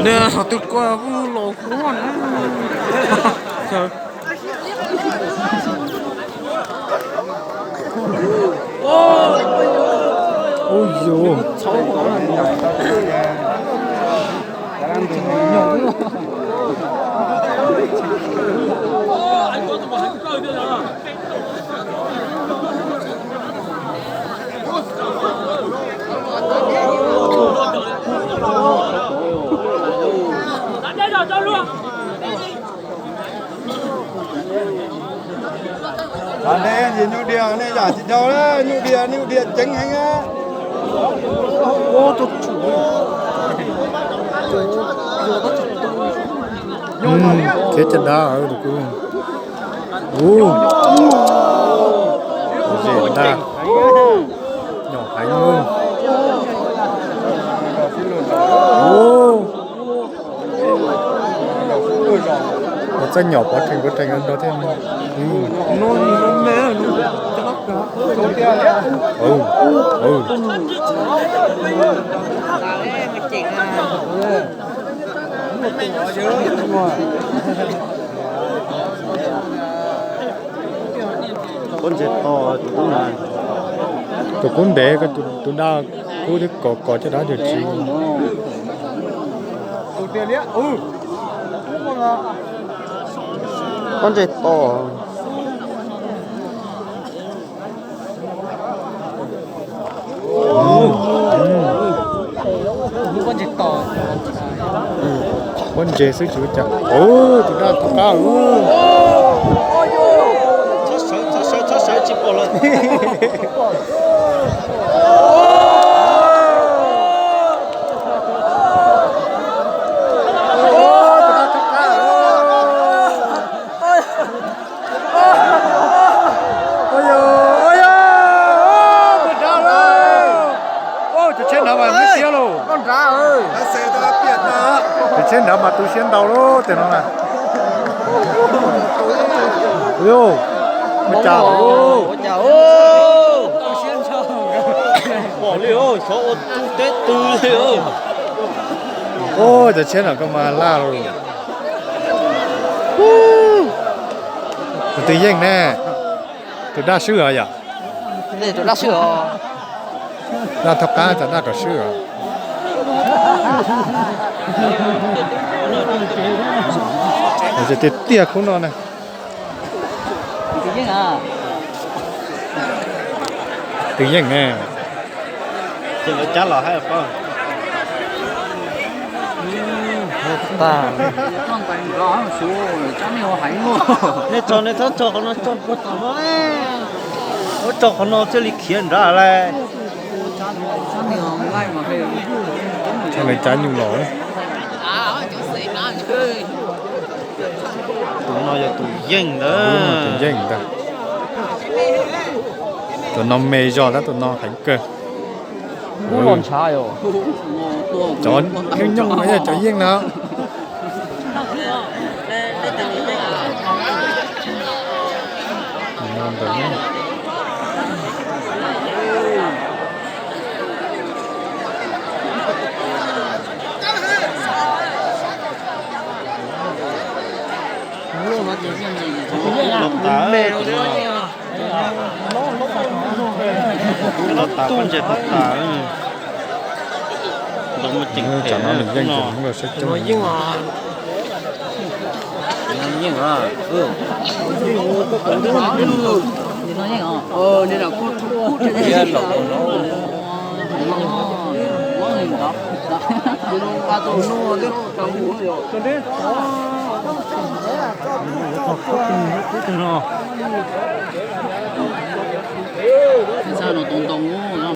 Nws qhov twg ko kuj los huab na. Ui yus. Nej nyuj dias nej yam tsis dhau, nyuj dias nyuj dias ceev heev. Khiav caj dab tus kwv. Ub, zem ntag, nyom heev. Ub, txawj nyom pov rhees pov rhees nrog thiab. Tus kub ntev, tus dab kub twb kov kov caj dab cuag tsis. Pob ntseg to. Pob ntseg xwb tsis ua cas. Tus dab thaub qab. Txhob sawv, txhob sawv, tsis pom lawm. Cov tsheb nrad mas muaj siab lauj. Cov tsheb nrad mas tu siab ntau lauj tiag no na. Ua cas pom li xyov ua teb tw li. Cov tsheb no koj mas laj lauj. Tus twg yeej ne? Tus dab swb os yom? Tus dab swb os. Dab thaub qab, dab kom swb os. Tiag tiag khub no na. Twb yeej ne. Ces lawv cab los hais pab. Nej tso, nej txhob tso qhov no, tso puag tom no. Muab tso qhov no thiaj li khiav nrad lawm. Tso lawv cab nyuj los. Tus no yog tus yeej ntag. Tus yeej ntag. Tus no me zog tab, tus no heev kawg. Cov nyooj nyooj no yog cov yeej na. Los tas, los tas, pob ntseg tas tas. Tsam no nws yeej, nws yeej saib coob. Ntoo ntoo,